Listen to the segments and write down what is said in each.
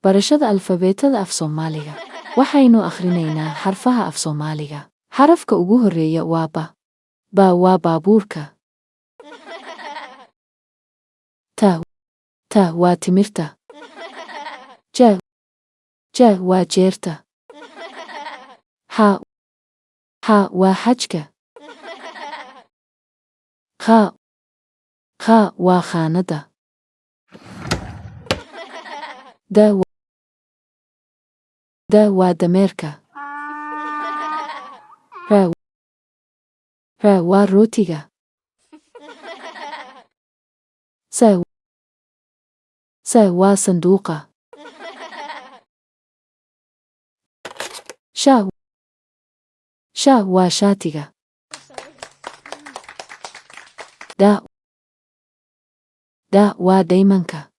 Barashada alfabeetada af Soomaaliga. Waxaynu akhrinaynaa xarfaha af Soomaaliga. Xarafka ugu horreeya waa ba. Ba waa baabuurka. Ta. Ta waa timirta. Ja. Ja waa jeerta. Xa. Xa waa xajka. Kha. Kha waa khaanadda. Da. Da waa dameerka. Ra. Ra waa rootiga. Sa. Sa waa sanduuqa. Sha. Sha waa shaatiga. Da. Da waa daymanka.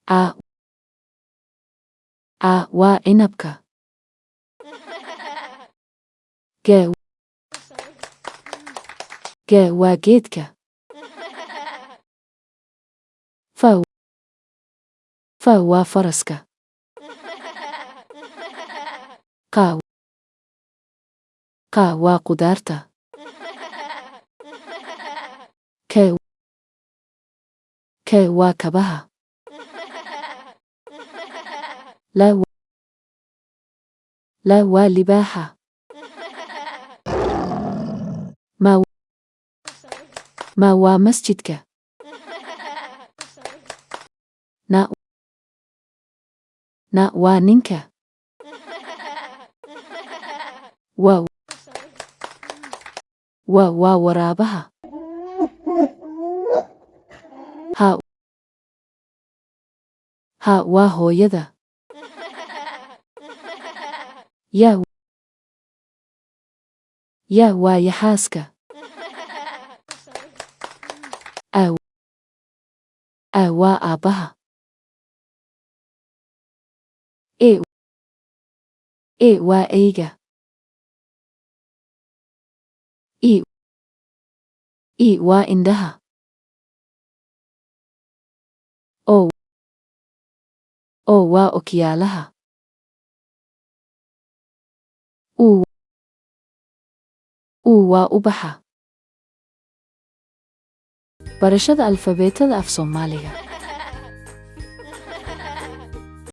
A. A waa cinabka. Ge. Ge waa geedka. Fa. Fa waa faraska. Qa. Qa waa qudaarta. Ke. Ke waa kabaha. La. La waa libaaxa. Ma. Ma waa masjidka. Na. Na waa ninka. Wa. Wa waa waraabaha. Ha. Ha waa hooyada. Ya. Ya waa yaxaaska. A. A waa aabbaha. E. E waa eyga. I. I waa indhaha. O. O waa okiyaalaha. U. U waa ubaxa. Barashada alfabeetada af Soomaaliga.